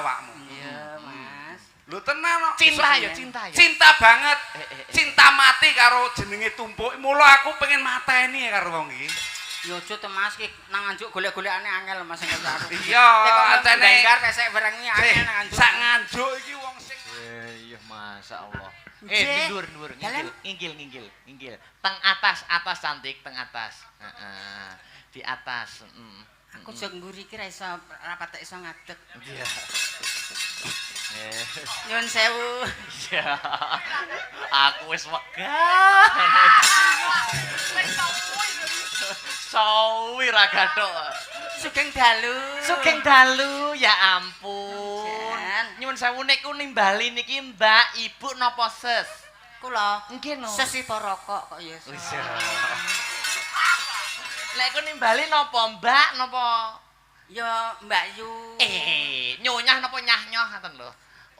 awakmu. Iya, Mas. Lho tenan kok. Cinta ya, cinta ya. Cinta banget. Eh. Cinta mati karo jenenge Tumpuk. Mula aku pengen mateni karo wong iki. Ya aja to Mas, ki nang Nganjuk golek-golekane angel Mas sing kaya aku. Iya, ancene. Genggar kesek barang iki angel nang Nganjuk. Sak Nganjuk iki wong sing Iya, masyaallah. Nggih. Dhuwur, dhuwur, nginggil, Dalem. nginggil, nginggil, nginggil. Teng atas, atas cantik, teng atas. Heeh. Di atas. Aku jek mburi iki ra iso rapat iso ngadeg. Iya. Nyun sewu. Iya. Aku wis wegah. Sawi ra gathuk. Sugeng dalu. Sugeng dalu, ya ampun. Jan. Nyuwun sewu niku nimbali niki Mbak, Ibu napa ses? Kula. Nggih no. Sesipa rokok kok ya. Wis. Lek iku nimbali napa Mbak napa? Ya Mbak Yu. Nyonyah napa nyah-nyoh ngoten lho.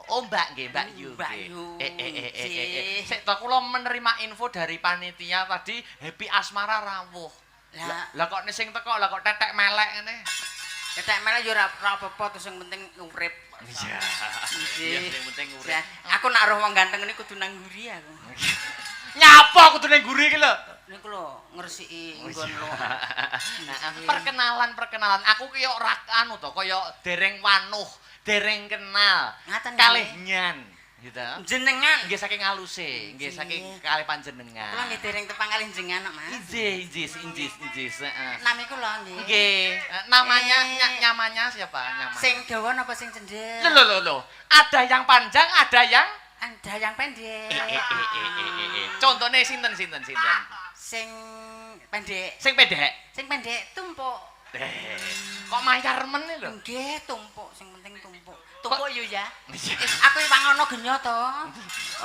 Oh Mbak nggih, Mbak Yu. Mbak nggih. Yu. Eh. Nggih. Sik to kula menerima info dari panitia tadi Happy Asmara rawuh. Lah. Lah kok sing teko lah kok tetek melek ngene. Ketek melek ya ora ora apa-apa terus sing penting urip. Iya. Nggih. Iya, sing penting urip. Jan, aku nak roh wong ganteng ini kudu nang mburi aku. Nyapa kudu ning mburi iki lho. Niku lho ngresiki nggon lho. Perkenalan perkenalan aku ki yo ora anu to kaya dereng wanuh, dereng kenal. Ngaten Kalih nggih. nyan gitu. Jenengan. Nggih saking aluse, nggih saking kalih panjenengan. Kula nggih dereng tepang kalih jenengan kok, Mas. Injih, injih, injih, injih, heeh. Nami kula nggih. Nggih, namanya nyamannya siapa? Nyaman. Sing dawa napa sing cendhek? Lho lho lho lho. Ada yang panjang, ada yang Ada yang pendek. Eh. Contohnya sinten sinten sinten. Sing pendek. Sing pendek. Sing pendek Tumpuk. Kok mayar men lho. Nggih, Tumpuk, sing penting Tumpuk. Tumpuk yo ya. Iya. Aku iwang ana genyo to.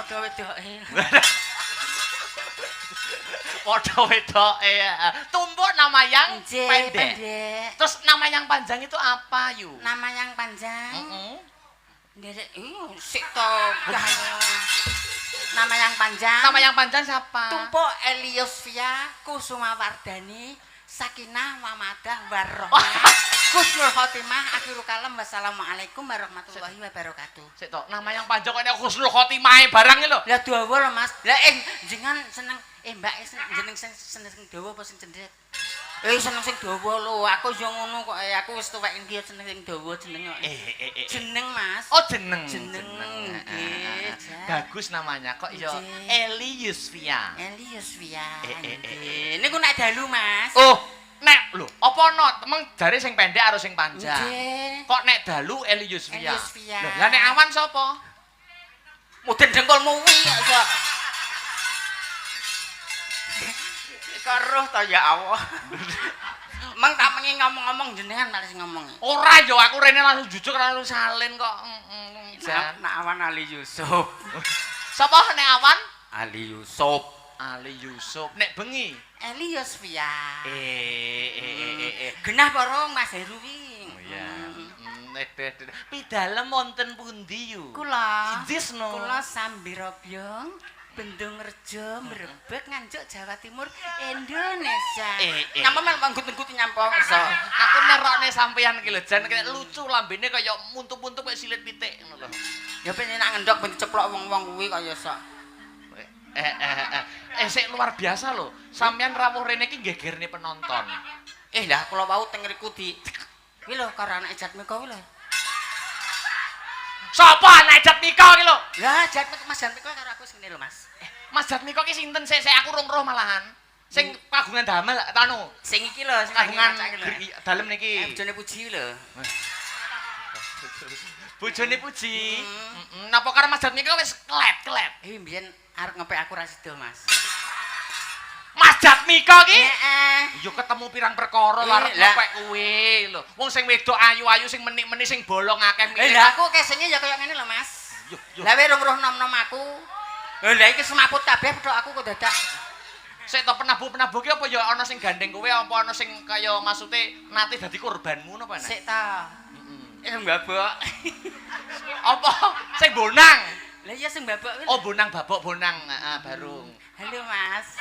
Padha wedoke. Padha wedoke. Tumpuk nama yang Nggih, pendek. pendek. Terus nama yang panjang itu apa, Yu? Nama yang panjang. Heeh. Nderek, sik to. Nama yang panjang. Nama yang panjang siapa? Tumpuk Eliosvia Kusumawardani Sakinah Mamadah Warahmah Khusnul Khotimah Akhirul Kalam. Wassalamualaikum warahmatullahi wabarakatuh. Sik to, nama yang panjang kok nek Khusnul Khotimah barang iki lho. Lah dawa lho Mas. Lah jenengan seneng Mbak jeneng sing seneng sing dawa apa sing cendhek? Seneng sing dawa lho. Aku yo ngono kok. Aku wis tuwek iki seneng sing dawa jeneng kok. Jeneng Mas. Oh, jeneng. Jeneng, nggih, Jan. Bagus namanya kok ya. Nggih. Eli Yusvia. Eli Yusvia. Eh. Nggih. Niku nek dalu Mas. Oh, nek lho, apa ono emang jare sing pendek karo sing panjang? Nggih. Kok nek dalu Eli Yusvia? Eli Yusvia. Lho, lah nek awan sapa? Mudin dengkulmu kuwi kok iso. Kok roh to ya Allah. Mang tak mengi ngomong-ngomong jenengan malah sing ngomong. Ora yo aku rene langsung jujur langsung salin kok. Jan. Nak awan Ali Yusuf. Sapa nek awan? Ali Yusuf. Ali Yusuf. Nek bengi? Eli Yusvia. Eh. Genah para Mas Heru kuwi. Oh iya. Pidalem wonten pundi yu? Kula. Injis no. Kula Sambirobyong, Bendung Rejo, Brebek, Nganjuk, Jawa Timur, Indonesia. Nyampe mel manggut-nggut nyampe iso. Aku nerokne sampeyan iki lho, jan kayak lucu lambene kaya muntu-muntu kayak silit pitik ngono lho. Ya ben nek ngendhok ben diceplok wong-wong kuwi kaya sok. Eh. Sik luar biasa lho. Sampeyan rawuh rene iki nggegerne penonton. Lah kula wau teng ngriku di kuwi lho karo anake Jatmiko kuwi lho. Sapa anak Jatmiko iki lho? Lah Jatmiko Mas Jatmiko karo aku sing ngene lho Mas. Mas Jatmiko ki sinten sik sik aku rung roh malahan. Sing kagungan damel anu, Sing iki lho sing kagungan lagi macak iki lho. dalem niki. Bojone Puji lho. Bojone Puji. Heeh. Napa karo Mas Jatmiko wis klet-klet. Mbiyen arep ngepek aku ra sida Mas. Mas Jatmiko ki? Heeh. Yo ketemu pirang perkara lho arep Lah. ngepek kowe lho. Wong sing wedok ayu-ayu sing menik-menik sing bolong akeh milik. Lah aku kesenge ya kaya ngene lho Mas. Yo yo. Lah wis rung nom-nom aku. Lah iki semaput kabeh petok aku kok dadak. Sik to penabuh-penabuh ki apa ya ana sing gandeng kowe apa ana sing kaya maksude nate dadi korbanmu napa enak? Sik ta. Heeh. Mbabok. Apa sing bonang? Lah iya sing mbabok kuwi. Oh bonang babok bonang, heeh barung. Halo Mas.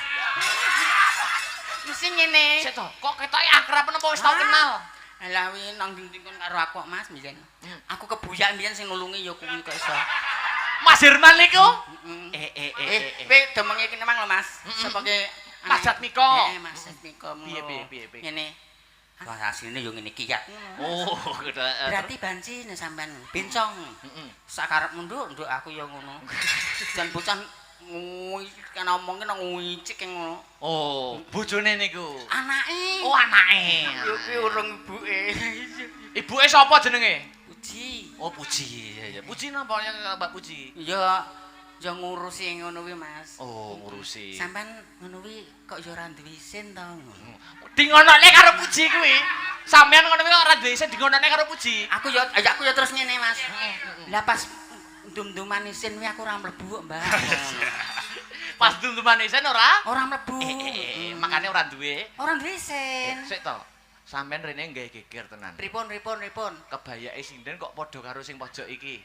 Mesti ngene. Sik to, kok ketoke akrab napa wis tau Ah. kenal? Lah wi nang ndi kon karo aku kok Mas mbiyen. Aku kebuyak mbiyen sing nulungi ya kuwi kok iso. Mas Herman niku? Heeh. Kowe demengi kene mang lho Mas. Sapa ki? Mas Jatmiko. Heeh, Mas Jatmiko. Piye piye piye. Ngene. Wah, asline yo ngene iki ya. Oh, berarti banci nek sampean bencong. Heeh. Sakarepmu nduk, nduk aku ya ngono. Jan bocah kan omongke nang ngicik ngono. Oh, bojone niku. Anake. Oh, anake. Yo kuwi urung ibuke. Ibuke sapa jenenge? Puji. Oh, Puji. Iya, iya. Puji napa Mbak Puji? Ya, ya ngurusi ngono kuwi, Mas. Oh, ngurusi. Sampean ngono kuwi kok ya ora duwe isin to ngono. Dingonokne karo Puji kuwi. Sampean ngono kuwi kok ora duwe isin dingonokne karo Puji. Aku ya terus ngene, Mas. Lah pas dum-duman isin kuwi aku ora mlebu kok, Mbak. Pas dum-duman isin ora? Ora mlebu. Makane ora duwe. Ora duwe isin. Sik to. Sampean rene nggawe geger tenan. Pripun pripun pripun? Kebayake sinden kok padha karo sing pojok iki.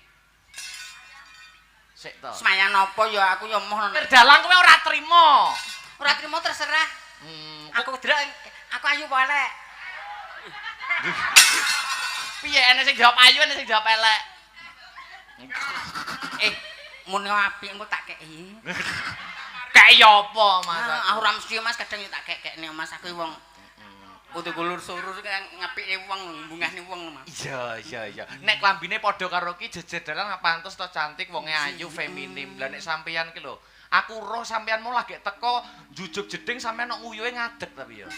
Sik to. Semayan apa ya aku ya moh. Dalang kowe ora trimo. Ora trimo terserah. Aku delok aku ayu apa elek? Piye ene sing jawab ayu ene sing jawab elek? Muni apik engko tak keki. Keki apa Mas? Aku ora mesti Mas, kadang yo tak kekekne Mas, aku wong kudu kulur surur ngapike wong, bungahne wong Mas. Iya, iya, iya. Nek klambine padha karo ki jejer dalan pantes to cantik, wonge ayu, feminim. Lah nek sampeyan ki lho, aku roh sampeyan mau lagi teko jujuk jeding sampeyan kok nguyuhe ngadeg tapi ya.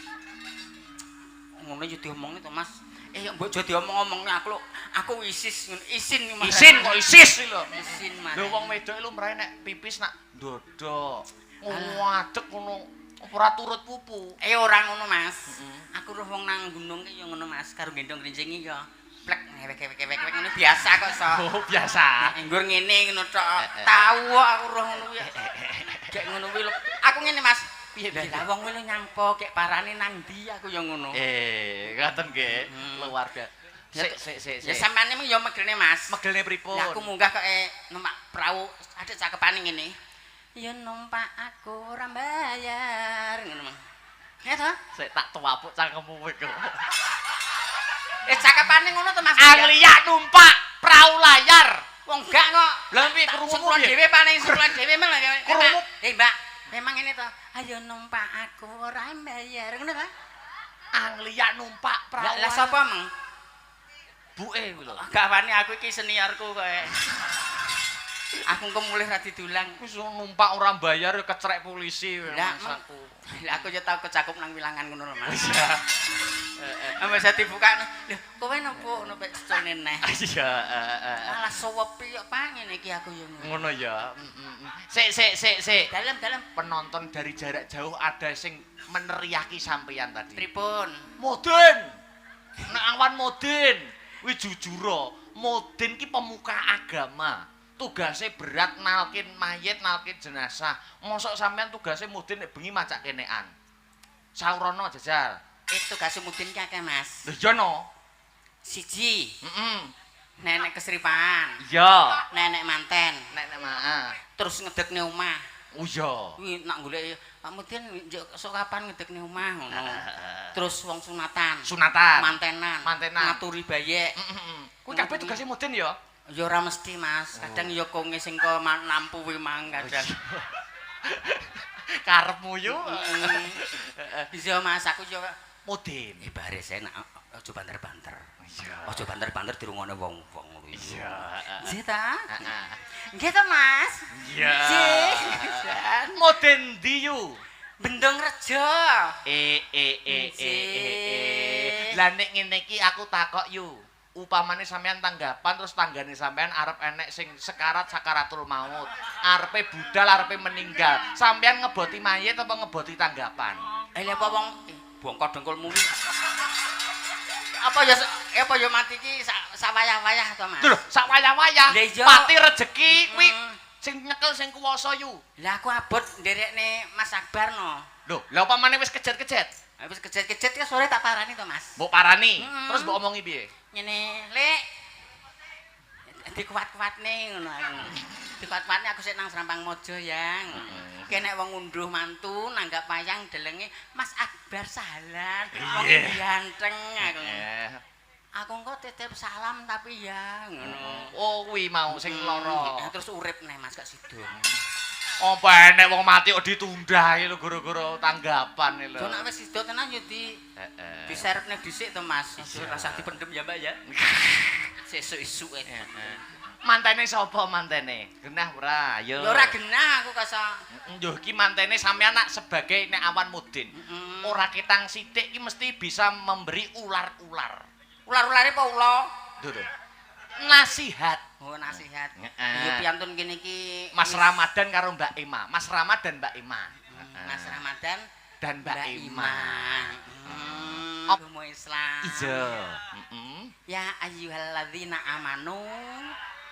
Ngono yo diomongi to Mas. Mbok aja diomong-omongne aku lho. Aku isis isin Mas. Isin kok isis lho. Isin Mas. Lho wong wedok lumrahe nek pipis nak ndodok. Ngadeg ngono. Ora turut pupu. Ora ngono Mas. Aku roh wong nang gunung ki ya ngono Mas, karo gendong grincingi ya. Plek ngewek-ewek ngono biasa kok sok. Oh, biasa. Nggur ngene ngono tok. Tau kok aku roh ngono kuwi. Gek ngono kuwi lho. Aku ngene Mas. Piye piye? Lah wong kuwi lho nyampo gek parane nang ndi aku ya ngono. Ngoten nggih. Luar biasa. Sik sik sik Ya sampean emang ya megelne Mas. Megelne pripun? Lah aku munggah kok numpak prau adek cakepane ngene. Ya numpak aku ora bayar ngono Mas. Ya ta? Sik tak tuwapuk cangkemmu kowe kok. Cakepane ngono to Mas. Angliyak numpak prau layar. Wong gak kok. Lah piye krungumu piye? Dhewe paling sekolah dhewe mel. Krungu. Mbak, memang ngene to. Ayo numpak aku ora bayar ngono ta? Angliyak numpak prau. Lah sapa meng? Buke kuwi lho. Gak wani aku iki seniorku kowe. Aku engko mulih ra didulang. Wis numpak ora bayar kecrek polisi Lah aku. Lah aku ya tau kecakup nang wilangan ngono lho Mas. Iya. Heeh. Wis dibuka. Lho, kowe nopo nopo secone neh. Iya, heeh. Malah suwepi kok Pak ngene iki aku ya ngono. Ya. Sik sik sik sik. Dalem-dalem penonton dari jarak jauh ada sing meneriaki sampeyan tadi. Pripun? Modin. Nek awan Modin, kuwi jujur. Modin ki pemuka agama. Tugasnya berat nalkin mayit, nalkin jenazah. Mosok sampean tugasnya mudin nek bengi macak kenean. Saurono jajal. Tugas mudin ki akeh, Mas. Lho iya no. Siji. Heeh. Nenek kesripan. Iya. Nenek manten. Nenek maah. Terus ngedekne omah. Oh iya. Kuwi nak golek Pak Mudin sok kapan ngedekne omah ngono. Terus wong sunatan. Sunatan. Mantenan. Mantenan. Ngaturi bayek. Heeh. Kuwi kabeh tugase mudin ya? Ya ora mesti Mas, kadang ya konge sing ko nampu kuwi mang kadang. Karepmu yo. Bisa Mas, aku yo mudin. Baris enak, aja banter-banter. Iya. Aja banter-banter dirungokne wong-wong ngono. Iya. Nggih ta? Heeh. Nggih ta Mas? Iya. Nggih. Mudin ndi yu? Bendung Rejo. Lah nek ngene iki aku takok yu. Upamane sampean tanggapan terus tanggane sampean arep enek sing sekarat sakaratul maut, arepe budal arepe meninggal, sampean ngeboti mayit apa ngeboti tanggapan? Lha apa wong bongko dengkulmu iki? Apa ya apa ya mati iki sawayah-wayah to Mas? Lho, sawayah-wayah. Pati rejeki kuwi sing nyekel sing kuwasa yu. Lah aku abot nderekne Mas Akbar no. Lho, lha upamane wis kejet-kejet? Wis kejet-kejet ya sore tak parani to Mas. Mbok parani, terus mbok omongi piye? Ngene, Lek. Dikuat-kuatne ngono aku. Dikuat-kuatne aku sik nang Srampang Mojo, Yang. Ki nek wong ngunduh mantu nanggap wayang delenge Mas Akbar Sahlan. Wong ganteng aku. Aku engko titip salam tapi ya ngono. Oh, kuwi mau sing lara. Terus urip neh, Mas, gak sido. Apa enek wong mati kok ditunda iki lho gara-gara tanggapan iki lho. Yo nek wis sido tenan yo di diserepne dhisik to, Mas. Rasah dipendem ya, Mbak ya. Sesuk isuk e. Mantene sapa mantene? Genah ora? Ayo. Ya ora genah aku kasa. Yo iki mantene sampean nak sebagai nek awan mudin. Ora ketang sithik iki mesti bisa memberi ular-ular. Ular-ulare apa ula? Lho lho. Nasihat. Oh, nasihat. Heeh. Ya piantun kene iki Mas Ramadan karo Mbak Emma. Mas Ramadan Mbak Emma. Mas Ramadan dan Mbak Emma. Agama Islam. Iya. Heeh. Ya ayyuhalladzina amanu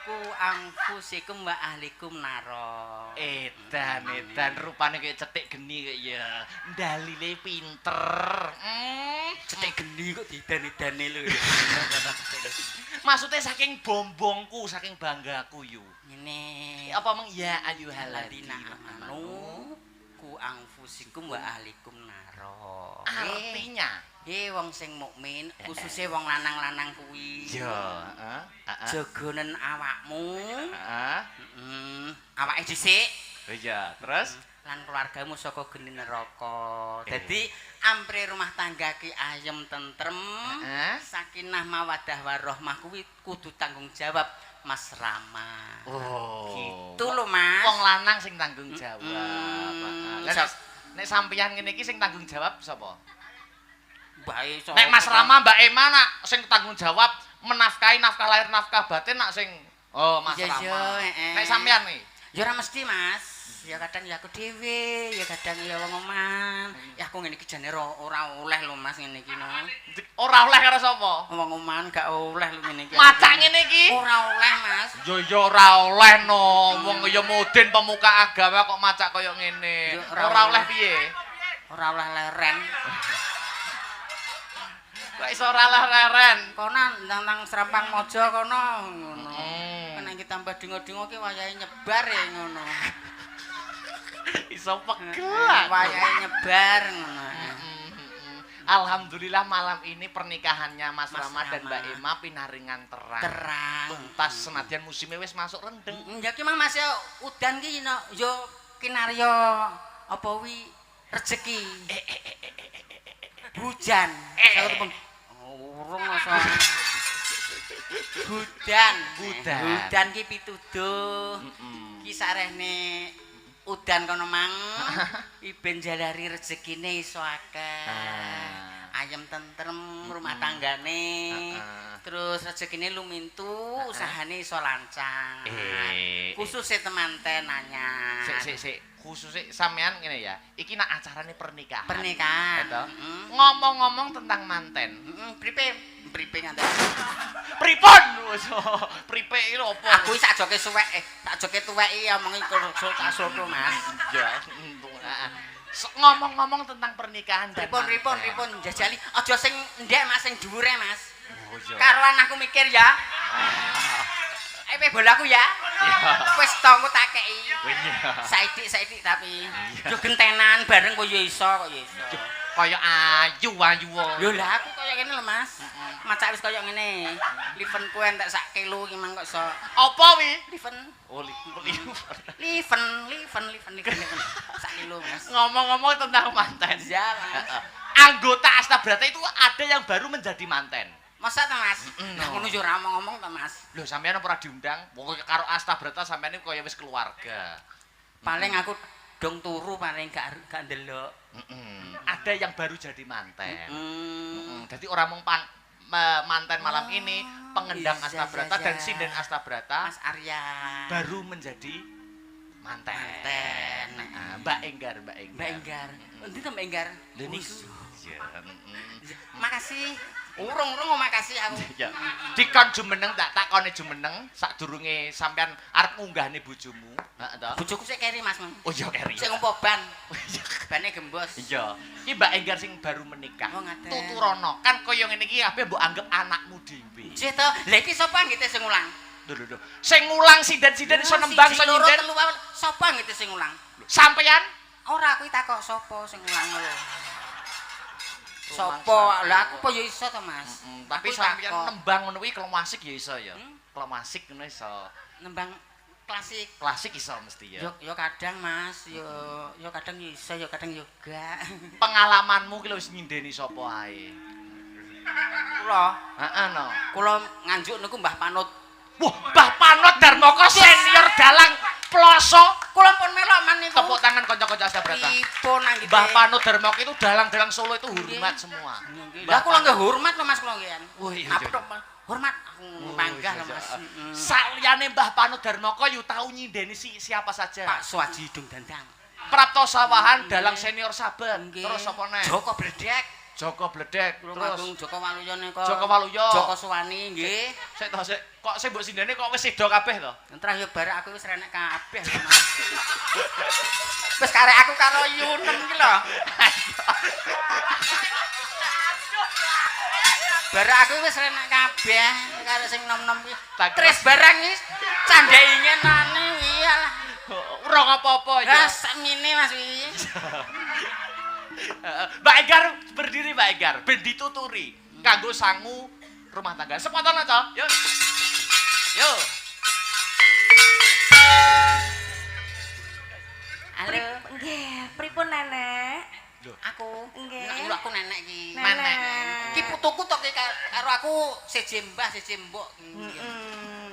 qu anfusikum wa ahlikum naro. Edan, edan rupane kayak cetik geni kayak ya. Dalile pinter. Cetik geni kok didan-idane lho. Maksudnya saking bombongku, saking banggaku yu. Ngene. Apa meng ya ayyuhalladzina ayyuhalladzina amanu qu anfusikum wa ahlikum naro. Artinya Wong sing mukmin, khususe wong lanang-lanang kuwi. Iya, heeh, heeh. Jagonen awakmu. Heeh. Heeh. Awake dhisik. Iya, terus Lan keluargamu saka geni neraka. Dadi ampre rumah tangga ki ayem tentrem, sakinah mawaddah warahmah kuwi kudu tanggung jawab Mas Rama. Oh. Gitu lho, Mas. Wong lanang sing tanggung jawab. Heeh. Lah nek sampeyan ngene iki sing tanggung jawab sapa? Bae sapa? Nek Mas Rama, Mbak Emma nak sing tanggung jawab menafkahi nafkah lahir nafkah batin nak sing oh Mas Iya, Rama. iya, heeh. Nek sampeyan nih. Ya ora mesti, Mas. Ya kadang ya aku dhewe, ya kadang ya wong oman. Ya aku ngene iki jane ora oleh lho, Mas, ngene iki no. Ora oleh karo sapa? Wong oman gak oleh lho ngene iki. Macak ngene iki. Ora oleh, Mas. Ya ya ora oleh no. Wong ya mudin pemuka agama kok macak kaya ngene. Ya, ora Ora oleh oleh. piye? Ora oleh leren. Kok iso ora oleh leren? Kono nang Serampang Mojo kono ngono. Hmm. Nek iki tambah dingo-dingo ki wayahe nyebar ya ngono. Iso pegel. aku. Wayahe nyebar ngono. Alhamdulillah malam ini pernikahannya Mas, Mas Rama dan Rama. Mbak Emma pinaringan terang. Terang. Tuntas senadyan musimnya wis masuk rendeng. Ya ki mang Mas ya udan ki no, yo kinarya apa wi rezeki. Hujan. Salah tepung. Urung masa. Hudan. Hudan. Hudan ki pituduh. Heeh. Ki sarehne udan kono mang iben jalari rezekine iso akeh. Ayem tentrem rumah tanggane. Terus rezekine lumintu, usahane iso lancar. Khususnya temanten anyar. Sik sik sik, khususnya sampean ngene ya. Iki nak acarane pernikahan. Pernikahan. Gitu. Ngomong-ngomong tentang manten. Heeh, pripe? Pripe nganti. Pripun? Pripe iki lho apa? Aku iki sakjoke suwek, sakjoke tuwek iki omongi tak soto, Mas. Ya, ngomong-ngomong tentang pernikahan dan Pripun pripun manten. pripun jajali aja sing ndek Mas sing dhuwure Mas. Oh, iya. Karuan aku mikir ya. Ayo bolaku ya. Iya. Wis to engko tak kei. Iya. Saithik-saithik tapi. Yo gentenan bareng kok ya iso kok ya iso. Kaya ayu-ayu. Lho lah aku kaya ngene lho Mas. Macak wis kaya ngene. Livenku entek sak kilo iki mang kok iso. Apa wi? Liven. Oh, liven. Liven, liven, liven, liven. Sak kilo Mas. Ngomong-ngomong tentang manten. Iya Mas. Anggota Astabrata itu ada yang baru menjadi manten. Masa to Mas? No. Ngono yo ora omong-omong to Mas. Lho sampean apa ora diundang? Wong karo Astabrata sampean iki kaya wis keluarga. Paling aku dong turu paling gak ndelok. Ada yang baru jadi manten. Jadi orang mung manten malam ini pengendang Astabrata dan sinden Astabrata Mas Arya baru menjadi manten. Manten. Nah, Mbak Enggar, Mbak Enggar. Mbak Enggar. Endi to Mbak Enggar? Lha niku. Iya. Makasih. Urung-urung makasih aku. Ya. Dikon jumeneng tak takone jumeneng sadurunge sampean arep ngunggahne bojomu. Heeh to. Bojoku sik keri Mas. Oh iya keri. Sik ngompo ban. Bane gembos. Iya. Iki Mbak Enggar sing baru menikah. Oh, ngaten. Tuturono. Kan kaya ngene iki kabeh mbok anggap anakmu dhewe. Sik to. Lha iki sapa anggite sing ngulang? Lho lho lho. Sing ngulang sinden-sinden iso nembang iso nyinden. Telu sapa anggite sing ngulang? Sampeyan Ora aku takok sapa sing ngulang lho. Sopo? Lah aku apa ya iso to, Mas? Tapi sampeyan nembang ngono kuwi klasik ya iso ya. Klasik ngono iso. Nembang klasik. Klasik iso mesti ya. Yo kadang Mas, yo kadang yo iso, yo kadang yo gak. Pengalamanmu ki lho wis nyindeni sapa ae? Kula. Heeh no. Kula Nganjuk niku Mbah Panut. Wah, Mbah Panut Darmoko senior dalang ploso. Kula pun melok man niku. Tepuk tangan kanca-kanca Astabrata. Pripun anggite? Mbah Panut Darmoko itu dalang-dalang Solo itu hormat semua. Lah kula nggih hormat lho Mas kula nggih. Wah, iya. Hormat aku panggah lho Mas. Saliyane Mbah Panut Darmoko yo tau nyindeni siapa saja? Pak Suwaji Hidung Dandang. Prapto Sawahan dalang senior Saben. Terus sapa neh? Joko Bledek. Joko Bledek, terus Joko Waluyo nika. Joko Waluyo. Joko Suwani nggih. Sik to sik, kok sing mbok sindene kok wis sedo kabeh to? Entrah yo barek aku wis renek kabeh lho Mas. Wis karek aku karo Yunem iki lho. Barek aku wis renek kabeh karo sing nom-nom kuwi. Tres barang iki candhe ingenane iya lah. Ora apa-apa ya. Lah sakmene Mas iki. Mbak Enggar berdiri Mbak Enggar, ben dituturi kanggo sangu rumah tangga. Sepotong to. Yo. Yo. Halo. Nggih, pripun nenek? Lho, aku. Nggih. Nek aku nenek iki. Nenek. Iki putuku to ki karo aku seje mbah, seje mbok.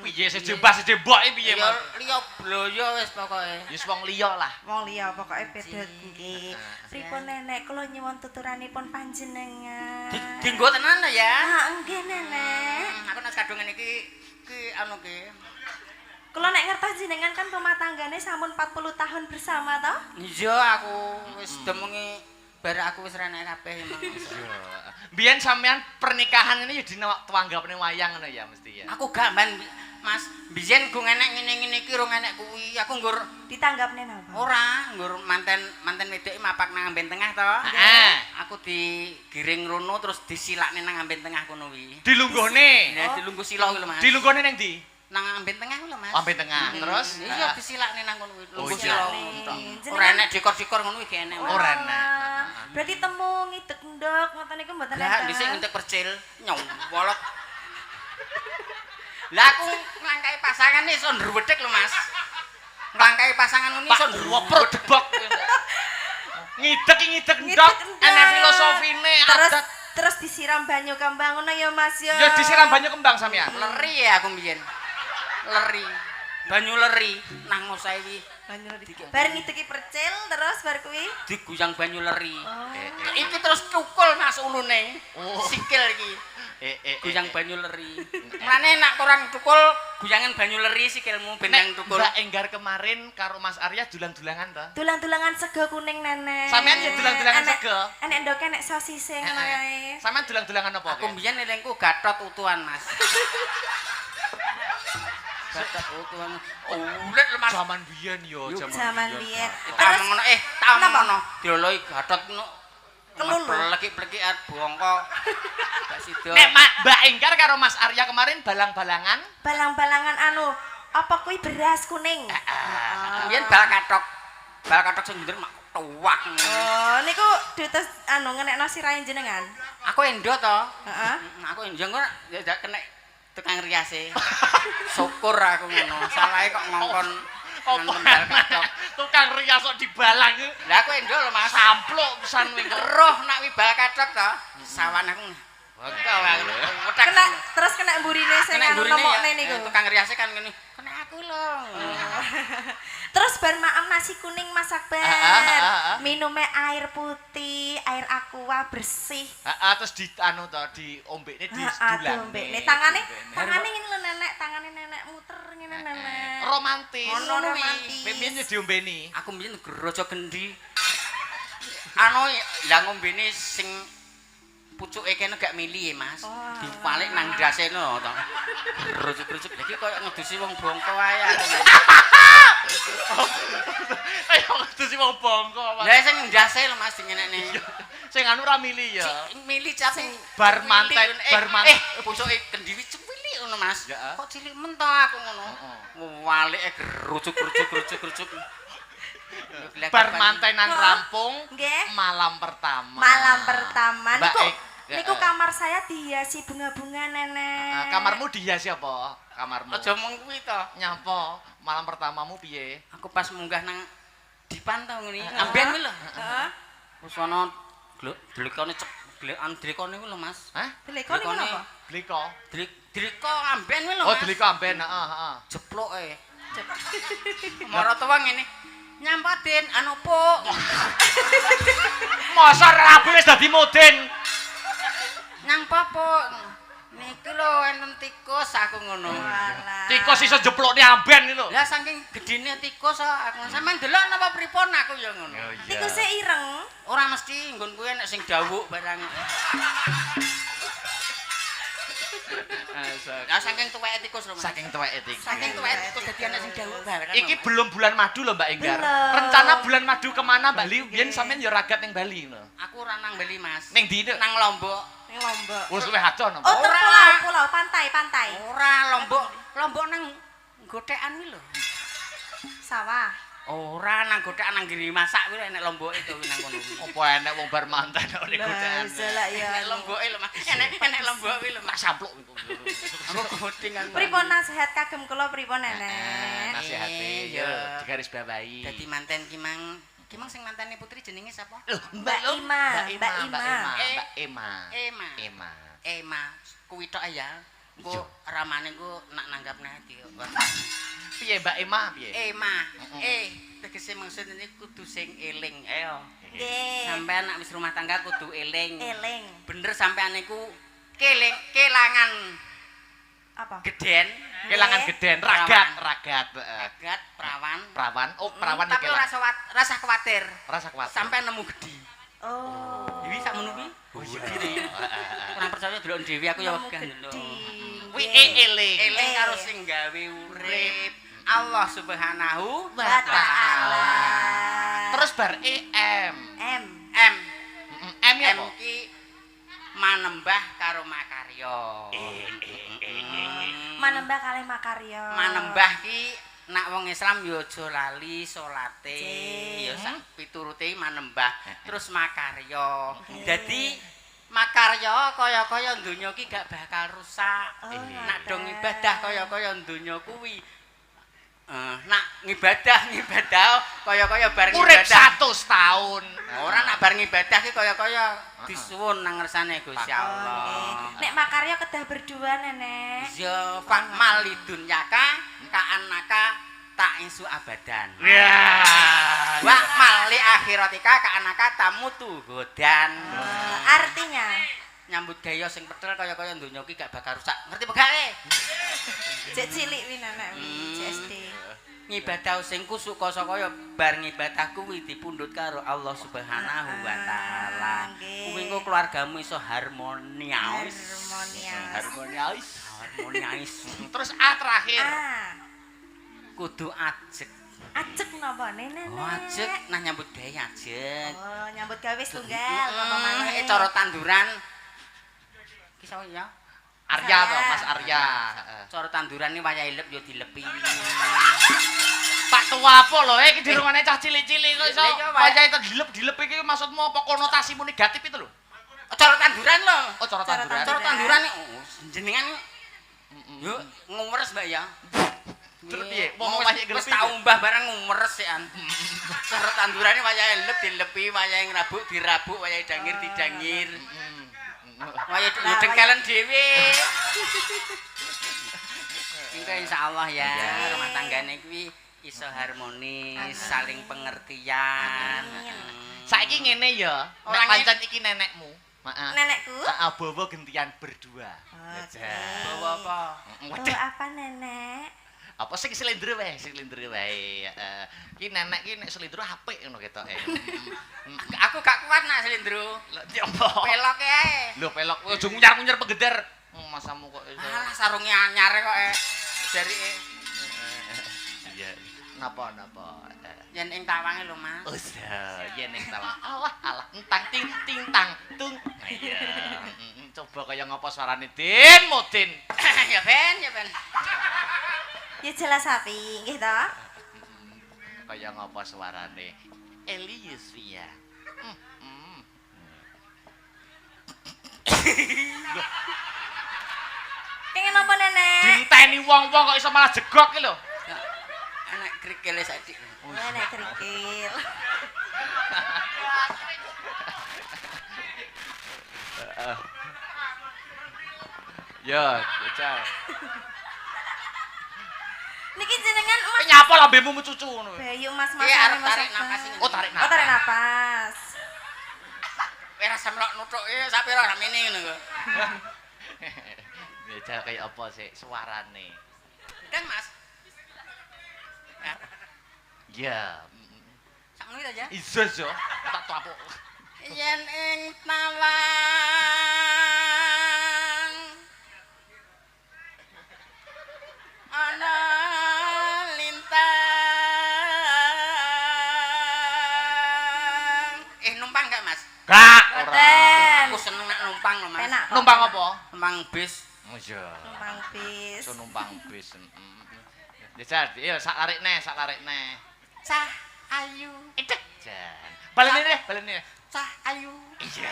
Piye seje mbah, seje mbok iki piye, Mas? Liya bloyo wis pokoke. Wis wong liya lah. Wong liya pokoke beda nggih. Pripun nenek kula nyuwun tuturanipun panjenengan. Dinggo tenan ya? Ah, nggih nenek. Aku nek kadung ngene iki ki anu ki. Kula nek ngertos jenengan kan rumah tanggane sampun 40 tahun bersama to? Iya aku wis demengi barek aku wis renek kabeh emang. Iya. Biyen sampean pernikahan ini ya dituanggapne wayang ngono ya mesti ya. Aku gak mban Mas, biyen go enek ngene-ngene iki rong enek kuwi. Aku nggur ditanggapne napa? Ora, nggur manten wedoke mapak nang amben tengah to. Heeh. Aku digiring rono terus disilakne nang amben tengah kono kuwi. Dilungguhne. Lah dilungguh sila kuwi lho Mas. Dilungguhne ning ndi? Nang amben tengah kuwi lho Mas. Amben tengah. Terus? Iya disilakne nang kono kuwi. Lungguh sila. Ora enek dekor-dekor ngono kuwi gak enek. Ora enek. Berarti temu ngidek ndok ngoten niku mboten enten. Lah dhisik ngidek percil nyowolok. Lah aku nglangkai pasangan iso ndruwedhek lho Mas. Nglangkai pasangan ngono iso ndruwedhek. Ngidek ngidek ndok enek filosofine adat. Terus disiram banyu kembang ngono ya Mas ya. Ya disiram banyu kembang sampean. Leri ya aku mbiyen. Leri. Banyu leri nang ngosae banyu leri. Bar ngideki percil terus bar kuwi diguyang banyu leri. Iki terus tukul Mas ulune. Sikil iki. Guyang banyu leri. Mulane nek koran tukul guyangan banyu leri sikilmu ben nang tukul. Mbak Enggar kemarin karo Mas Arya dulang-dulangan to? Dulang-dulangan sego kuning nenek. Sampeyan ya dulang-dulangan sego. Enek ndoke enek sosise ngono kae. Sampeyan dulang-dulangan apa? Aku mbiyen elingku gatot utuhan Mas. Gatot utuhan. Ulet lho Mas. Jaman biyen yo, jaman biyen. Terus ngono tak ngono. Diloloi gatot ngono. Kelulu. Plekik-plekik arep bongko. Gak sida. Nek Mbak Enggar karo Mas Arya kemarin balang-balangan. Balang-balangan anu, apa kuwi beras kuning? Biyen bal kathok. Bal kathok sing bener mak tuwak. Oh, niku diutus anu ngenekno sirahe jenengan. Aku endo to. Heeh. Aku endo kok ya kena tukang riase. Syukur aku ngono. Salahe kok ngongkon Apa tukang rias kok dibalang. Lah aku endo lho Mas. Sampluk pisan kuwi. Roh nak wi bal kathok to. Sawan aku. Kena terus kena mburine sing anu nemokne niku. Tukang riase kan ngene. Kena aku lho. Terus bar maem nasi kuning Mas Akbar. Minume air putih, air aqua bersih. Heeh, terus di anu to diombekne di dulang. Diombekne. Tangane tangane ngene lho nenek, tangane nenek muter ngene nenek. Romantis. Ngono romantis. Piye diombeni? Aku mbiyen grojo gendi. Anu lah ngombene sing pucuke kene gak mili ya Mas. Dipalik nang ndase lho to. Grujuk-grujuk iki koyo ngedusi wong bongko ae aku. Kaya ngedusi wong bongko. Lah sing ndase lho Mas dingenekne. Sing anu ora mili ya. Mili cap sing bar manten, bar manten. Pucuke kendi cilik ngono Mas. Kok cilik men to aku ngono. Walike grujuk-grujuk grujuk-grujuk. Bar mantenan rampung, Nggih. malam pertama. Malam pertama Mbak niku niku kamar saya dihiasi bunga-bunga, Nenek. Ah, kamarmu dihiasi apa? Kamarmu. Aja mung kuwi to. Nyapa? Malam pertamamu piye? Aku pas munggah nang dipan to ngene. Amben kuwi lho. Heeh. Wis ana dlikone cep dlikan dlikone kuwi lho, Mas. Hah? Dleko niku napa? Dliko. Dliko amben kuwi lho, Oh, Mas. dliko amben, heeh, heeh. Jeploke. Mara tuwa ngene. Nyampa Den, anu puk. Masa rabi wis dadi modin. Nyang puk. Niki lho enten tikus aku ngono. Walah. Tikus iso jeplokne amben iki lho. Lah saking gedine tikus kok aku sampean delok napa pripun aku ya ngono. Oh, Tikuse ireng. Ora mesti nggon kuwi enek sing dawuk barang. Lah saking tuweke tikus lho, Mas. Saking tuweke tikus. Saking tuweke tikus dadi enek sing dawuk barang. Iki belum bulan madu lho Mbak Enggar. Belum. Rencana bulan madu kemana Bali? Biyen sampean ya ragat ning Bali ngono. Aku ora nang Bali, Mas. Ning ndi? Nang Lombok. Ning Lombok. Wis luwih adoh napa? Oh, Ora. pulau, pulau, pantai, pantai. Ora Lombok, Lombok nang gothekan kuwi lho. Sawah. Ora nang gothekan nang giri masak kuwi enek lomboke to kuwi nang kono kuwi. Apa enek wong bar manten kok ning gothekan. Lah, ya. Enek lomboke lho, Mas. Enek enek lomboke kuwi lho, Tak Mas. sampluk. Aku godhing aku. Pripun nasihat kagem kula pripun, Nenek? Nasihate Iya. yo digaris bawahi. Dadi manten ki mang, ki mang sing mantene putri jenenge sapa? Loh, Mbak Ima, Mbak Ima, Mbak Ima. Mbak Ima. Ema. Ema. Ema, kuwi tok ya. Engko Iya. ramane engko nak nanggapne di. Piye Mbak Ema piye? Ema. Tegese maksud ini kudu sing eling. Ayo. Nggih. Sampean nak wis rumah tangga kudu eling. Eling. Bener sampean niku keling kelangan Apa? geden, Kelangan geden, ragat, ragat, heeh. ragat, prawan. Prawan, oh prawan Tapi ora rasa kuwatir. Rasa kuwatir. Sampai nemu gedhi. Oh. Iki sak ngono kuwi. Oh iya. Kurang percaya delok dhewe aku ya Nemu wegah ndelok. gedhi. Kuwi Nggih. eling. Eling karo sing gawe urip. Allah Subhanahu Wa ta'ala. Terus bar E M. M. M M ya M apa? ki manembah karo makarya. Manembah kalih makarya. Manembah ki nak wong Islam ya aja lali salate. Cih. Ya sak piturute manembah terus makarya. Dadi makarya kaya-kaya donya ki gak bakal rusak. Oh, Nak dong ngoten. ibadah kaya-kaya donya kuwi. Nak ngibadah kaya-kaya bar Urip ngibadah. 100 tahun. Ora nak bar ngibadah ki kaya-kaya disuwun nang ngersane Gusti Oh, Allah. nggih. Nek makarya kedah berdua, Nenek. Ya fa'mal lidunyaka ka'annaka ta'isu abadan. Ya. Wa mal li akhiratika ka'annaka tamutu godan. Eh, artinya Nyambut gawe sing petel kaya-kaya donya ki gak bakal rusak. Ngerti apa gak? cek cilik wi Nenek wi, cek SD. Ngibadah sing kusuk kaya bar ngibadah kuwi dipundhut karo Allah Subhanahu wa taala. Nggih. Kuwi engko keluargamu iso harmonious. Harmonious. Harmonious. Harmonious. Terus A terakhir. Ah, Kudu ajeg. ajeg napa Nenek? Oh, ajeg nah nyambut gawe ajeg. Oh, nyambut gawe wis tunggal apa maneh? Cara tanduran. Ki sapa ya? Arya to, Mas Arya. Heeh. Cara tanduran iki wayahe lep ya dilepi. Pak tua apa lho, iki dirungane cah cilik-cilik kok iso Lah iya, Pak. wayahe dilep-dilep iki maksudmu apa konotasimu negatif itu lho? Cara tanduran lho. Oh, cara Cara tanduran. Cara tanduran oh, jenengan yo ngumeres Mbak ya. Terus piye? Wong Wong wayahe wis nglepi. tak umbah barang ngumeres sik an. Cara tandurane wayahe lep dilepi, wayahe ngrabuk dirabuk, wayahe dangir didangir. Wayahe Lah, dengkelen dhewe. Engko insyaallah ya Iya. rumah tanggane kuwi iso harmonis, saling pengertian. Amin. Saiki ngene ya, nek Orangnya- pancen iki nenekmu. Heeh. Nenekku? Heeh, bawa gentian berdua. Oke. Bawa apa? Waduh, Bawa apa Nenek? apa sing slendro wae, sing slendro wae. Heeh. Ki nenek ki nek slendro apik ngono ketoke. Aku gak kuat nak slendro. Lah ya apa? Pelok ae. Lho pelok aja ngunyar-ngunyar pegeder. Masamu kok iso. Alah sarunge anyar kok e. Jarike Iya. Napa napa? yen ing tawange lho Mas. Usah, yen ning tawang. Alah alah entang ting ting tang tung. Iya. Coba kaya ngapa suarane Din Mudin. Ya ben, ya ben. Ya jelas api, nggih to? Kaya ngapa suarane Eli Yusfia. Pengen apa nenek? Dinteni wong-wong kok iso malah jegok iki lho. Anak krikile saiki. Nenek kerikil. Ya, jajal. Niki jenengan Mas Nyapa lambemu cucu ngono. Bayu Mas Mas. Iya, arep tarik napas ini. Oh, tarik napas. Oh, tarik napas. Kowe rasa melok nuthuke sak pira ramene ngono kok. Jajal kaya apa sih suarane? Ndang, Mas. Ya. Sakmono iki ta ya? Iya, yo. Tak tapuk. Yen ing tawang ana lintang. Numpang gak, Mas? Gak, ora. Aku seneng nak numpang lho, Mas. Penak. Numpang apa? Numpang bis. Oh iya. Numpang bis. Iso numpang bis. Jajal, iya sak larikne, sak larikne. Cah ayu. Edek. Jan. Baleni deh, baleni. Cah ayu. Iya.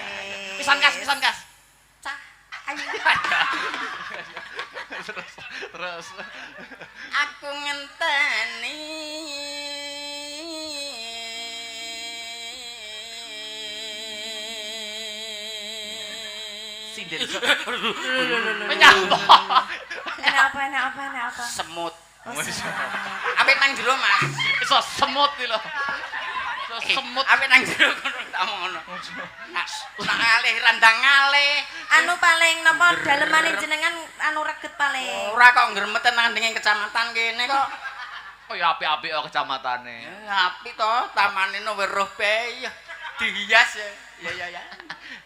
Pisan kas, pisan kas. Cah ayu. Terus, terus. Aku ngenteni sinden. Menyapa? Enak apa, enak apa, enak apa? Semut. Oh, semut. Apik nang jero, Mas. Iso semut iki lho. Iso semut. Apik nang jero kono tak ngono. Nak ngalih randang ngalih. Anu paling napa dalemane jenengan anu reget paling. Ora kok ngremeten nang ndingin kecamatan kene kok. Oh ya apik-apik kok kecamatane. Apik to, tamane no weruh bae. Dihias ya. Ya ya ya.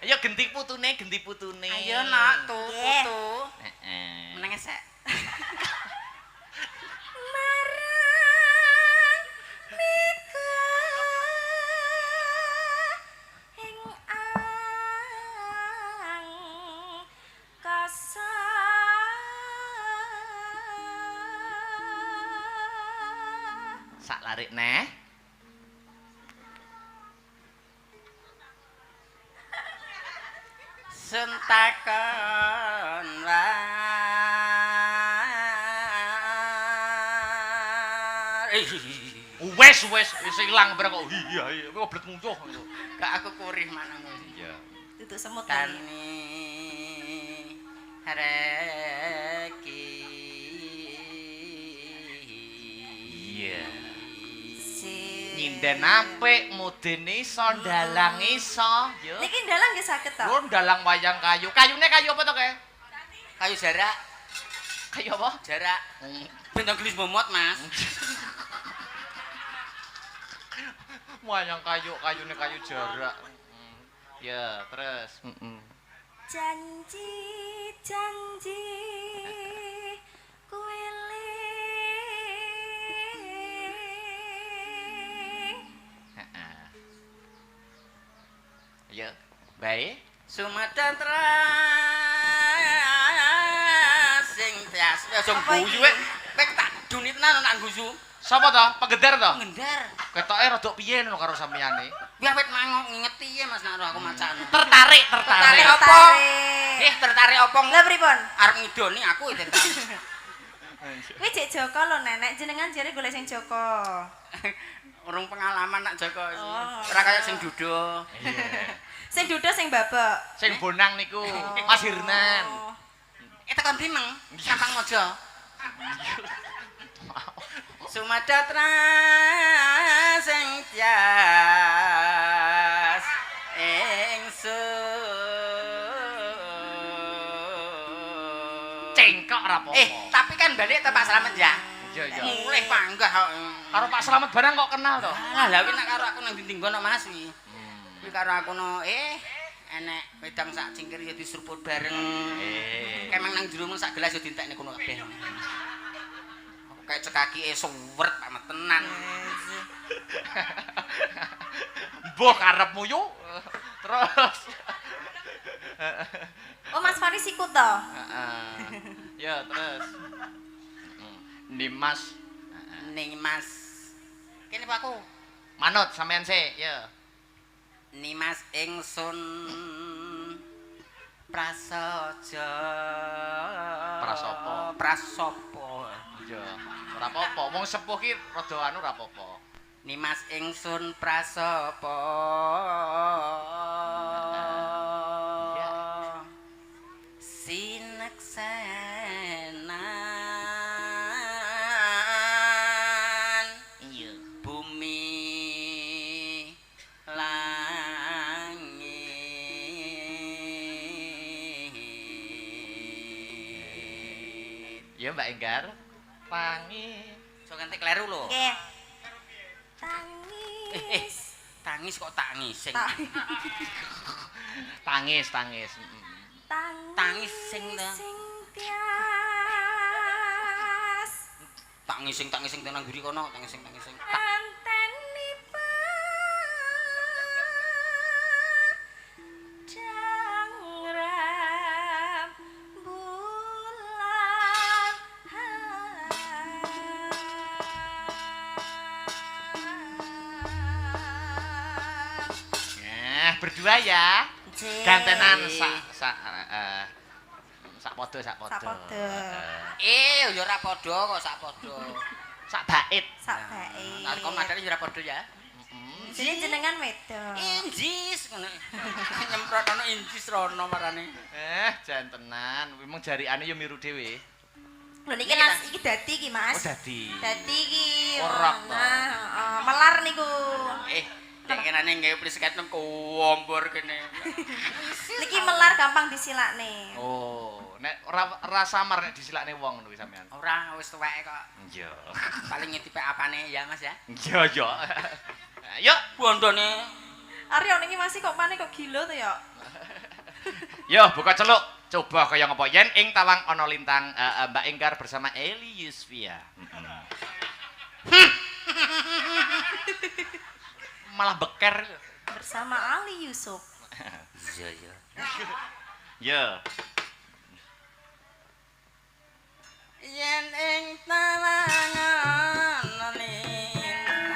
Ayo genti putune, genti putune. Ayo nak tuh putu. Heeh. Meneng esek. Marang mega ing angkasa. Sak larik neh. Sentakon war. Wes wes wis ilang bareng kok. Iya iya, kowe oblet muncuh. Gak aku kurih manang. Iya. Duduk semut tani. Tani reki. Iya. Nyinden apik, mudine iso, ndalang iso. Yo. Niki ndalang nggih saged to? Lho ndalang wayang kayu. Kayune kayu apa to, Ke? Kayu jarak, Kayu apa? jarak. Bentang gelis momot, Mas. Wayang kayu, kayune kayu jarak. Ya, terus. Janji janji kuwe eling. Heeh. Ya, bae. Sumedang sing tias. Aja Apa guyu iki? kowe. Kowe tak duni tenan nak guyu. Sapa to? Penggeder to? Ngendar. Ketoke rada piye ngono karo sampeyane? Kuwi awet mangok ngingeti ya Mas nak aku macane. Tertarik, tertarik. Tertarik apa? Tertarik. Tertarik apa? Lah pripun? Arep ngidoni aku tertarik. Kuwi jek Joko lho nenek, jenengan jere golek sing Joko. Urung pengalaman nak Joko iki. Oh. Ora kaya sing dudo. Iya. Sing dudo sing babek. Sing bonang niku, Mas Hirnan. Tekan ndi, Meng? Sampang Mojo. Sumedang sing tias ingsun. Cengkok ora apa-apa. Tapi kan balik to Pak Slamet ya. Iya, iya. Mulih panggah kok. Karo Pak Slamet barang kok kenal to? Alah, lha kuwi nek karo aku nang ndi ngono Mas kuwi. Kuwi karo aku no enek wedang sak cingkir ya diseruput bareng. Kemeng nang jero mung sak gelas ya dientekne kono kabeh. Aku kayak cekakike suwert Pak tenan. Mbah karepmu yo. Terus. Oh Mas Faris ikut to? Heeh. Ya, terus. Nimas. Ning Mas. Kene Pak aku. Manut sampean sik, ya. Nimas ingsun prasaja. Prasopo. Prasopo. Iya, ora apa-apa. Wong sepuh ki rada anu ora apa-apa. Nimas ingsun prasopo. Iya. Sineksenan Iya. bumi langit. Ya Mbak Enggar. Tangi. So nganti kleru lho. Nggih. Tangis. Tangis kok tangis sing. Tangis, tangis. Tangis. Tangis sing ta. Sing tias. Tangis sing nang mburi kono, tangis sing tangis sing. Anteni padang rembulan. Nah, berdua ya. Gantenan sak sak sak padha sak padha. Sak padha. Eh, ya ora padha kok sak padha. Sak bait. Sak bae. Nah, kok nadane ya ora padha ya. Jadi jenengan wedok. Injis ngono. Nyemprot ono injis rono marane. Jan tenan. Kuwi mung jarikane ya miru dhewe. Lho niki Mas, iki dadi iki Mas. Oh, dadi. Dadi iki. Ora to. Nah, heeh, melar niku. Nek kenane gawe plisket nang kowombor kene. Niki melar gampang disilakne. Oh, nek ora samar nek disilakne wong ngono kuwi sampean. Ora wis tuweke kok. Iya. Paling ngetipe apane ya Mas ya. Iya, iya. Yuk, Bondone Aryo niki masih kok pane kok gila to ya. yo buka celuk. Coba kaya ngopo yen ing tawang ana lintang Mbak Enggar bersama Eli Yusfia. Malah beker. Bersama Ali Yusuf. Iya iya. Yo. Yen ing tawang ana lintang.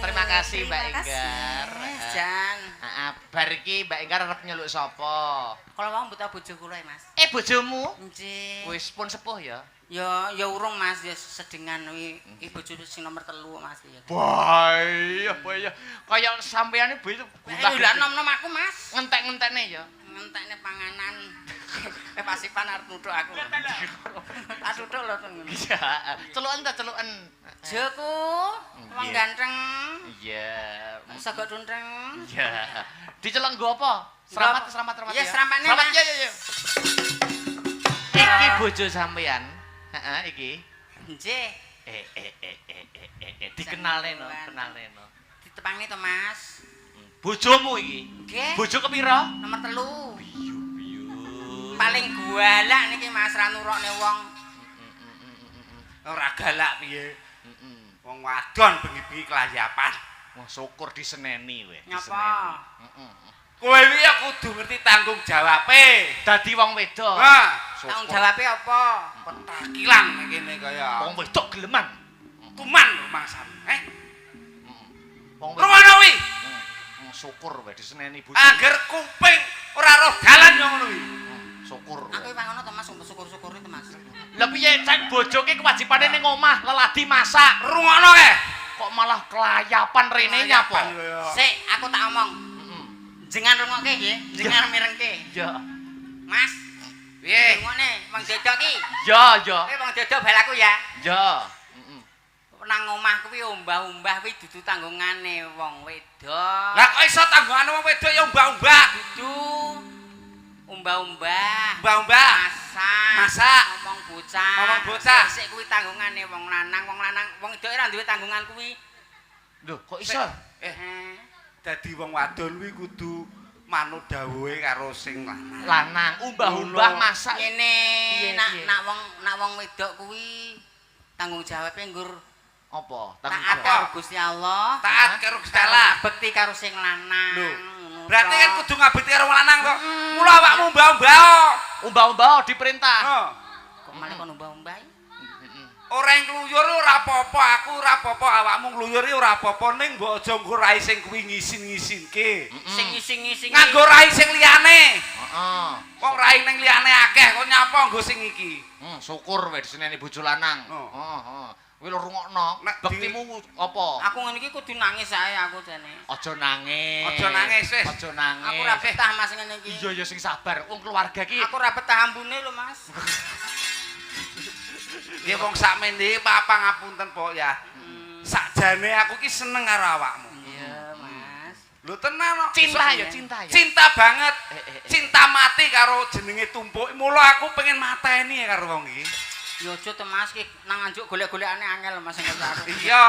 Terima kasih Mbak Terima kasih. Enggar. Jan. Heeh, bar iki Mbak Enggar arep nyeluk sapa? Kalau wong buta bojo kula ya, Mas. Bojomu? Nggih. Wis pun sepuh ya. Ya ya urung Mas, ya sedengan kuwi iki bojo sing nomor 3 Mas ya. Bahaya, bahaya. Kaya sampeane boy itu Lah nom-nom aku Mas. Ngentek-ngentekne ya. Ngentekne panganan. Pasipan arep nuthuk aku. Tak tuthuk lho to ngono. Iya, celuken ta celuken. Joku, wong ganteng. Iya. Sogok tuntreng. Iya. Dicelok nggo apa? Seramat, seramat, seramat. Iya, serampane. Seramat, iya, iya, iya. Iki bojo sampean. Heeh, iki. Nggih. Dikenalne no, kenalne no. Ditepangne to, Mas. Bojomu iki. Nggih. Bojo kepira? Nomor 3. Biyu, biyu. Paling galak niki Mas ra nurokne wong. Ora galak piye? Wong wadon bengi-bengi kelayapan. Wah, syukur diseneni kowe. Nyapa? Heeh. Kowe iki ya kudu ngerti tanggung jawabe. Dadi wong wedok. Hah, Tanggung jawabe apa? petakilan kene kaya. Wong wedok geleman. Kuman rumangsamu, eh? Wong wedok. Rungono kuwi. Syukur wae diseneni bojo. Angger kuping ora roh dalan yo ngono kuwi. Syukur. Aku wis ngono to Mas, syukur-syukur itu Mas. Lah piye cek bojo ki kewajibane ning omah, leladi masak. Rungono kae. Kok malah kelayapan rene nyapa? Sik, aku tak omong. Jengan rungokke nggih, jengan mirengke. Ya. Mas, Piye? rungokne wong dodok ki. Ya, ya. Kowe wong dodok bal aku ya. Ya. Nang omah kuwi umbah-umbah kuwi dudu tanggungane wong wedok. Lah kok iso tanggungane wong wedok ya umbah-umbah? Dudu umbah-umbah. Umbah-umbah. Masak. Masak. Ngomong bocah. Ngomong bocah. Sik kuwi tanggungane wong lanang, wong lanang, wong wedok ora duwe tanggungan kuwi. Lho, kok iso? Dadi wong wadon kuwi kudu manut dawuhe karo sing lanang. Lanang umbah-umbah masak. Ngene, nak wong wedok kuwi tanggung jawabe nggur apa? Taat karo Gusti Allah. Taat karo Gusti Allah. Bekti karo sing lanang. Lho, berarti kan kudu ngabekti karo wong lanang to. Mula awakmu umbah-umbah. Umbah-umbah diperintah. Heeh. Kok malah kon umbah-umbah? Ora ngluyur ora apa-apa, aku ora apa-apa, awakmu ngluyur ora apa-apa ning mbok aja nggo rai sing kuwi ngisin-ngisinke. Sing ngising-ngising. Nganggo rai sing liyane. Heeh. Wong rai ning liyane akeh kok nyapa nggo sing iki. Syukur wis diseneni bojo lanang. Oh. Heeh, heeh. Kuwi lho rungokno. Bektimu apa? Aku ngene iki kudu nangis ae aku jane. Aja nangis. Aja nangis wis. Aja nangis. Aku ora betah Mas ngene iki. Iya ya sing sabar. Wong keluarga iki Aku ora betah ambune lho Mas. Ya wong sakmene papa ngapunten Pok ya. Sakjane aku ki seneng karo awakmu. Iya Mas. Lho tenan kok. cinta ya, cinta ya. Cinta banget. Cinta mati karo jenenge tumpuk. Mula aku pengen mateni karo wong iki. Ya aja to Mas ki nang Nganjuk golek-golekane angel Mas sing aku. Iya,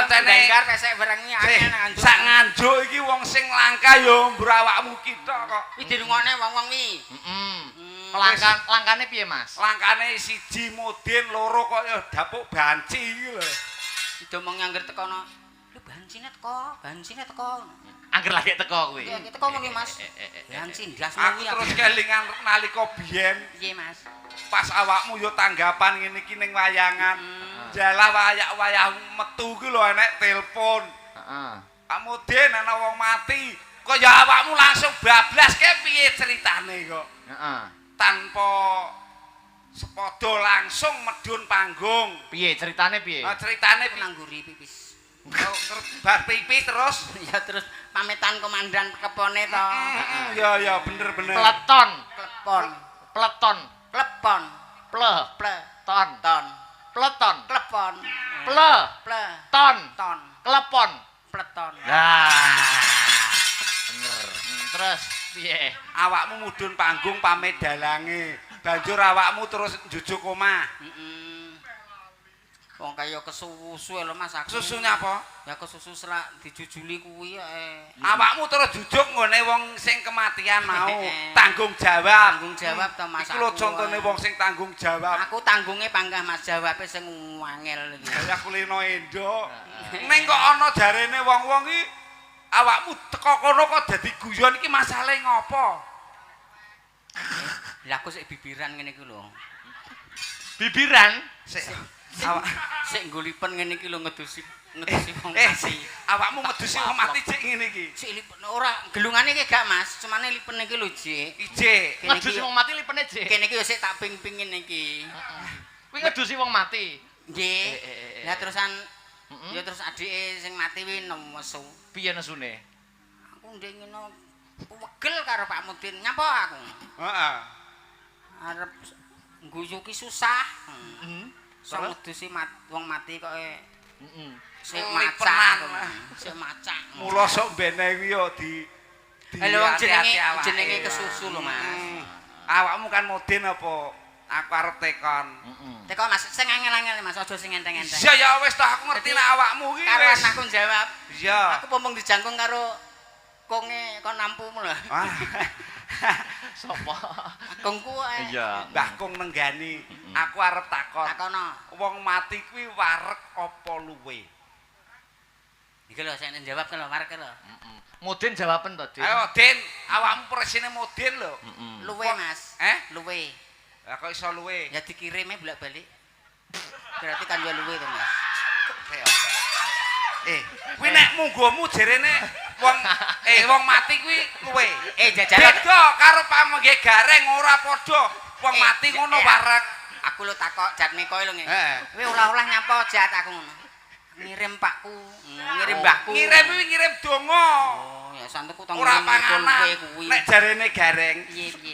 ancene. Bengkar pesek barang iki angel nang Nganjuk. Sak Nganjuk iki wong sing langka ya mbur awakmu kita kok. Kuwi dirungokne wong-wong wi. Heeh. Langkan langkane piye, Mas? Langkane siji modin, loro kok ya dapuk banci iki lho. Diomong angger tekono. Lho bancine teko, bancine teko. Angger lagi teko kuwi. Iya, teko ngono Mas. Banci ndas Aku terus kelingan nalika biyen Piye Mas? pas awakmu yo tanggapan ngene iki ning wayangan. Jalah wayak-wayah metu ku lho enek telepon. Heeh. Pak Mudin ana wong mati. Kok ya awakmu langsung bablas ke piye ceritane kok? Heeh. Tanpa sepodo langsung medun panggung. Piye ceritane piye? Nah, ceritane Aku nangguri pipis. Bar pipis terus. Ya terus pamitan komandan kepone to. Ya ya bener-bener. Peleton, Klepon, peleton, klepon, ple, ple, ton, ton, peleton, klepon, ple, ple, ton, ton, klepon. pleton. Lah. Bener. Terus piye? Awakmu mudhun panggung pamit dalange. Banjur awakmu terus njujuk omah. Heeh. Wong kaya kesusu lho Mas aku. Susu nyapa? Ya kesusu selak dijujuli kuwi ya. Awakmu terus jujuk nggone wong sing kematian mau. Tanggung jawab. Tanggung jawab to Mas. Iku lho contone wong sing tanggung jawab. Aku tanggunge panggah Mas jawabe sing angel iki. Ya kulino endo. Ning kok ana jarene wong-wong iki awakmu teko kono kok dadi guyon iki masalahe ngopo? Lah aku sik bibiran ngene iki lho. Bibiran? Sik awak Sik nggolipen ngene iki lho ngedusi wong mati. Awakmu ngedusi wong mati jek ngene iki. Sik lipen ora gelungane iki gak Mas, cumane lipen iki lho jek. Ijek. Ngedusi wong mati lipene jek. Kene iki sik tak ping-ping ngene iki. Kuwi ngedusi wong mati. Nggih. Lah terusan ya terus adike sing mati kuwi nesu. Piye nesune? Aku ndek ngene wegel karo Pak Mudin. Nyapa aku? Heeh. Arep ngguyu ki susah. Heeh. Sok ngedusi wong mati kok heeh. Sik macak. Sik macak. Mula sok bene kuwi yo di Lha wong jenenge kesusu lho Mas. Awakmu kan Mudin apa? Aku arep tekon. Tekon Mas, sing angel-angel Mas, aja sing enteng-enteng. Iya ya wis toh aku ngerti nek awakmu iki wis. Karuan aku jawab. Iya. Aku pompong dijangkung karo konge kon nampumu lho. Ah. Sopo? Kongku ae. Iya. Mbah Kong nenggani, aku arep takon. Takono. Wong mati kuwi wareg apa luwe? Iki lho sing jawab ki lho, wareg lho. Heeh. Mudin jawaben to, Din? Ayo Din, awakmu presine Mudin lho. Luwe, Mas. Eh? Luwe. Lah kok iso luwe? Ya dikirime bolak-balik. Berarti kan yo luwe to, Mas. Kuwi nek mungguhmu jerene wong wong mati kuwi luwe. Jajaran Beda karo pamengge gareng ora padha. Wong mati ngono wareg. Aku lho takok Jatmiko lho ngene. Heeh. Kowe olah-olah nyapa Jat aku ngono. Ngirim pakku, ngirim mbahku. Ngirim kuwi ngirim donga. Oh, ya santuku tong Ora panganan. kuwi. Nek jarene gareng,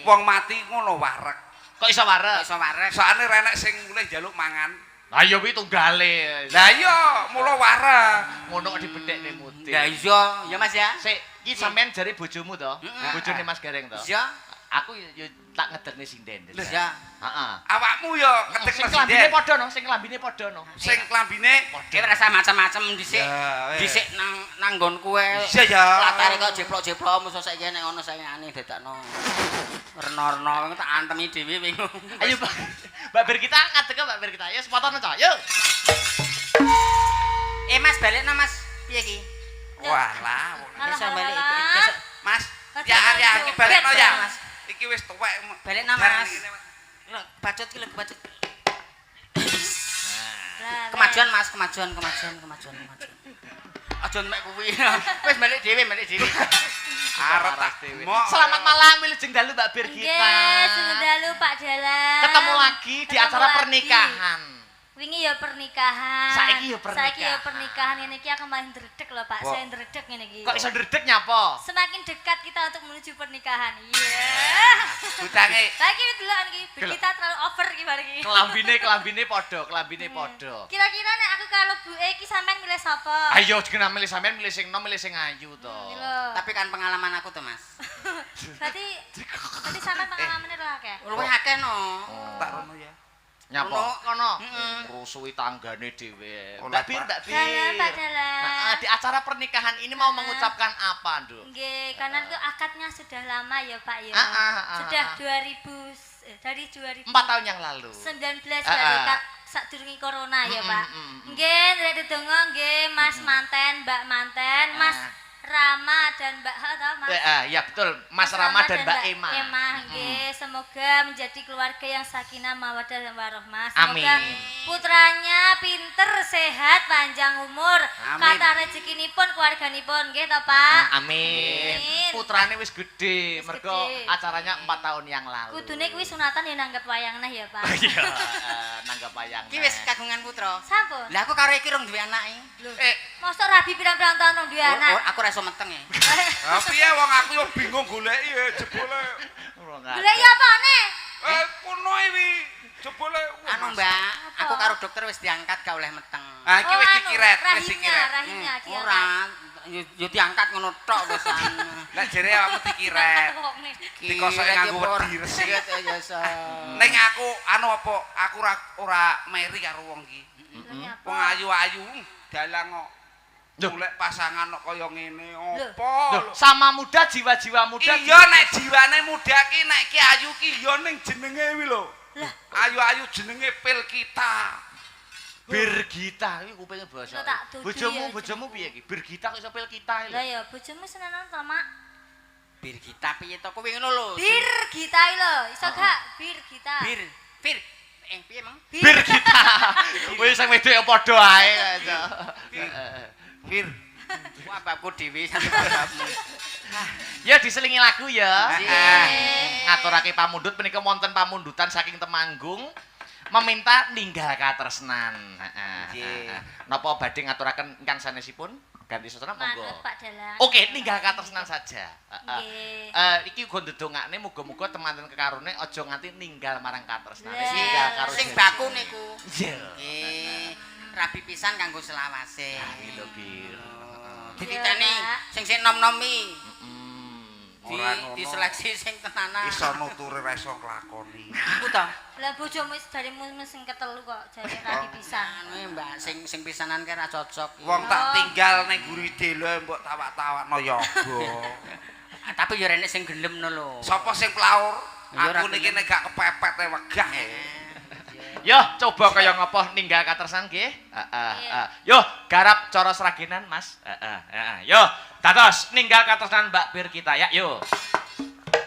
wong mati ngono wareg. Kok iso wareg? Kok iso wareg? Soale ra enek sing mulih njaluk mangan. Lah iya kuwi tunggale. Lah iya, mula wareg. Ngono kok dibedhekne Mudin. Lah iya, ya Mas ya. Sik, iki sampean jare bojomu to? Bojone Mas Gareng to? Iya. Aku yo tak ngedekne sinden. Iya. Heeh. Awakmu yo ngedekne Sing klambine padha no, sing klambine padha no. Sing klambine padha. Kowe rasa macam-macam dhisik. Dhisik nang nang nggonku ae. Iya ya. Latare kok jeplok-jeplok musuh saiki nek ngono sayangane dadakno. Rena-rena tak antemi dhewe wingi. Ayo Mbak Birgita ngadeg Mbak Birgita. Ayo sepotono to. Yuk. Mas balekno Mas. Piye iki? Walah. Besok balik besok. Mas, ya ya iki balekno ya. Iki wis tuwek. Balekno Mas. Lho, bacut iki lho, bacut. Kemajuan Mas, kemajuan, kemajuan, kemajuan, kemajuan. Aja mek kuwi. Wis balik dhewe, balik dhewe. Arep tak dhewe. mok. Selamat malam wilujeng dalu Mbak Birgita. Nggih, sugeng dalu Pak Dalang. Ketemu lagi di Ketemu acara lagi. pernikahan. Wingi ya pernikahan. Saiki ya Saiki ya pernikahan. pernikahan ngene iki aku malah ndredeg lho Pak. Kok? Saya ndredeg ngene iki. Kok iso ndredeg nyapa? Semakin dekat kita untuk menuju pernikahan. Iya. Butange Lagi delokan iki, kita terlalu over iki bar iki. Kelambine kelambine padha, kelambine padha. Kira-kira nek aku karo Bu E iki sampean milih sapa? Ayo jenengan milih sampean milih sing nom milih sing ayu to. Iki lho. Tapi kan pengalaman aku tuh, Mas. Berarti berarti sampean pengalamannya lho akeh. Luwih akeh no. tak rono ya. Nyapa? Ono. Kono. Heeh. Ngrusuhi tanggane dhewe. Oleh, Mbak Bir, Pak. Mbak Bir. Dalam Pak Dalang. Nah, di acara pernikahan ini mau mengucapkan apa, Nduk? Nggih, karena itu akadnya sudah lama ya Pak ya. Ah, ah, ah, Sudah ah. 2000 dari 2019 4 tahun yang lalu. berarti sakdurunge corona ya Pak. Nggih, nderek dedonga nggih Mas manten, Mbak manten, Mas Rama dan Mbak ha toh, Mas. Ya betul, Mas Rama dan Mbak Emma. Emma, nggih, semoga menjadi keluarga yang sakinah mawaddah dan warahmah. Semoga Amin. putranya pinter, sehat, panjang umur. Amin. Kathah rezekinipun keluarganipun nggih to, Pak. Ah, amin. Amin. Putrane wis gede, Wis mergo gede. acaranya 4 tahun yang lalu. Kudune kuwi sunatan ya nanggap wayang neh ya, Pak. Iya, nanggap wayang. Iki wis kagungan putra. Sampun. Lah aku karo iki rong duwe anake. Eh, Mosok rabi pirang-pirang tahun rong duwe anak. Oh, aku ora iso meteng e. lah piye wong aku yo bingung goleki e jebule. Golek ya apa ne? Eh kono iki jebule. Wah, Anu Mas. Mbak, Apa? aku karo dokter wis diangkat gak oleh meteng. Ah iki wis anu, dikiret, wis rahimnya, dikiret. rahimnya diangkat. Ora, yo diangkat ngono tok wis. Lah jere awakmu dikiret. Dikosoke nganggo wedi resik. Ya iso. Ning aku anu apa aku ora ora meri karo wong iki. Wong ayu-ayu dalang kok. Loh. Golek pasangan kok kaya ngene apa Loh, lho. sama muda jiwa-jiwa muda. Iya nek jiwane muda ki nek ki ayu ki ya ning jenenge kuwi lho. Ayu-ayu jenenge pil kita. Birgita iki kupinge basa. Lho, tak dudu Bojomu, ya, bojomu piye iki? Birgita kok iso pil kita Lah lho. ya bojomu seneng to, Mak? Birgita piye to kowe ngono lho. Birgita iki lho, iso gak? Birgita. Bir. Bir. Piye mang? Birgita. Wis sing wedok ya padha ae. Bir. Wah, bapku dhewe sampe bapmu. Ya diselingi lagu ya. Heeh. Ngaturake pamundhut menika wonten pamundutan saking Temanggung meminta ninggal katresnan. Heeh. Nggih. Napa badhe ngaturaken ingkang sanesipun? Ganti sasana monggo. Manut Pak Dalang. Oke, ninggal katresnan saja. Heeh. Nggih. Iki uga ndedongakne muga-muga temanten kekarone aja nganti ninggal marang katresnane, Lah. ninggal karo Sing janji. baku niku. Iya. Nggih. Rabi pisan kanggo selawase. Iki lho, Bir. Dititeni Iya, Pak. sing sing nom-nomi. Di Ora ngono. diseleksi sing tenanan. Iso nuturi ra iso nglakoni. Iku to. Lah bojomu wis darimu sing ketelu kok jare rabi pisan. Anu Mbak sing sing pisanan ki ra cocok. Wong tak tinggal ning guri delo mbok tawak-tawakno yoga. Ah, tapi yo renek sing gelem no lho. Sapa sing plaur? Ya, ora Aku niki gelem. nek gak kepepet e wegah. Yo, coba kaya ngapa ninggal katresnan nggih? Heeh, Iya. heeh. Yo, garap cara sragenan, Mas. Heeh, heeh. Yo, dados ninggal katresnan Mbak Bir kita ya, yo.